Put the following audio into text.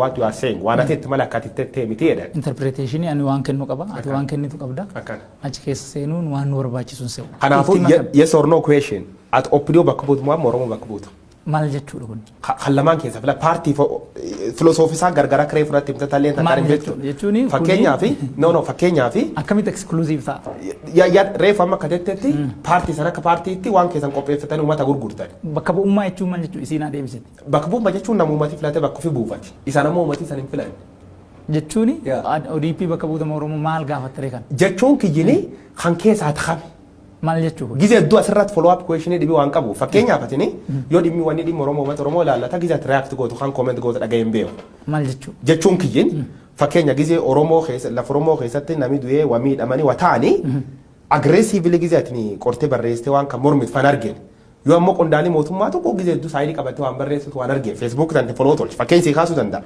What you are saying, waan ati itti mala akka ati itti miti jedhan. Interpretation ani waan kennu qaba, ati waan kennitu qabda. Akkana. Achi keessa seenuun waan nu barbaachisu hin se'u. Kanaafuu Itti makame. Yes or no question. Ati OPDO bakka buutu moo amma Oromoo bakka buutu? Maal jechuudha kun? Kan lamaan keessa fila paartii filosoofii isaan gargar akka reefu irratti himte illee Maal hin beektu. jechuudha? Jechuun kuni- Fakkeenyaafi, no, fakkeenyaafi Akkamitti exclusive ta'a? Ya reefu amma akka jettetti paartii sana akka paartiitti waan keessan qopheeffatanii uummata gurgurtan. Bakka bu'ummaa jechuun maal jechuudha? Isiin adeemsite. Bakka bu'ummaa jechuun nama uummati filate bakka ofii buufati. Isaan ammoo uummati san hin filanne. Jechuun Yeah. ODP bakka buutama Oromoo maal gaafattare kan? Jechuun kiyyini kan keessaa ta'ame. Maal jechuudha? Gizee hedduu asirratti follow up question dhibii waan qabu. Fakkeenyaaf atini yoo dhimmi wanni dhimmi Oromoo uummata Oromoo ilaallata gizee ati react gootu kan comment gootu dhaga'ee hin beeku. Maal jechuudha? Jechuun kiyyin fakkeenya gizee Oromoo keessa lafa Oromoo keessatti namni du'ee waa miidhamanii waa ta'anii aggressively gizee atini qortee barreessitee waan kan mormit fan argine. Yoo ammoo qondaalii mootummaa tokko gizee hedduu saayidii qabattee waan barreessitu waan argine, Facebook tan follow tolchi fakkeenya sii kaasuu danda'a.